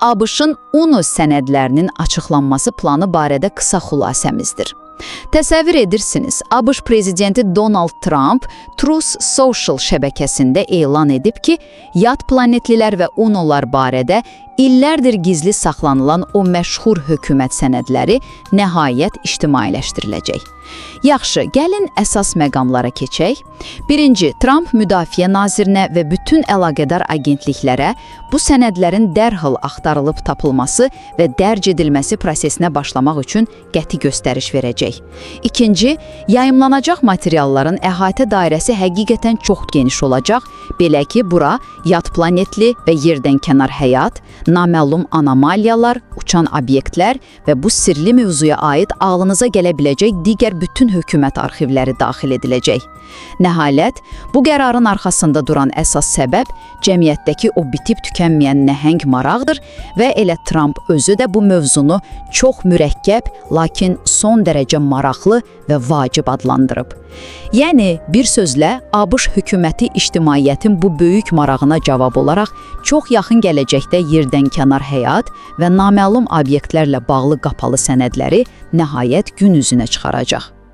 ABŞ-ın UNO sənədlərinin açıqlanması planı barədə qısa xülasəmizdir. Təsəvvür edirsiniz, ABŞ prezidenti Donald Trump Truth Social şəbəkəsində elan edib ki, yad planetlilər və UNOlar barədə illərdir gizli saxlanılan o məşhur hökumət sənədləri nəhayət ictimailəşdiriləcək. Yaxşı, gəlin əsas məqamlara keçək. Birinci, Trump Müdafiə Nazirinə və bütün əlaqədar agentliklərə bu sənədlərin dərhal axtarılıb tapılması və dərc edilməsi prosesinə başlamaq üçün qəti göstəriş verəcək. İkinci, yayımlanacaq materialların əhatə dairəsi həqiqətən çox geniş olacaq. Belə ki, bura yad planetli və yerdən kənar həyat, naməlum anomaliyalar, uçan obyektlər və bu sirli mövzuya aid ağlınıza gələ biləcək digər bütün hökumət arxivləri daxil ediləcək. Nəhayət, bu qərarın arxasında duran əsas səbəb cəmiyyətdəki o bitib tükənməyən nəhəng maraqdır və elə Trump özü də bu mövzunu çox mürəkkəb, lakin son dərəcə maraqlı və vacib adlandırıb. Yəni bir sözlə ABŞ hökuməti ictimaiyyətin bu böyük marağına cavab olaraq çox yaxın gələcəkdə yerdən kənar həyat və naməlum obyektlərlə bağlı qapalı sənədləri nəhayət gün üzünə çıxaracaq.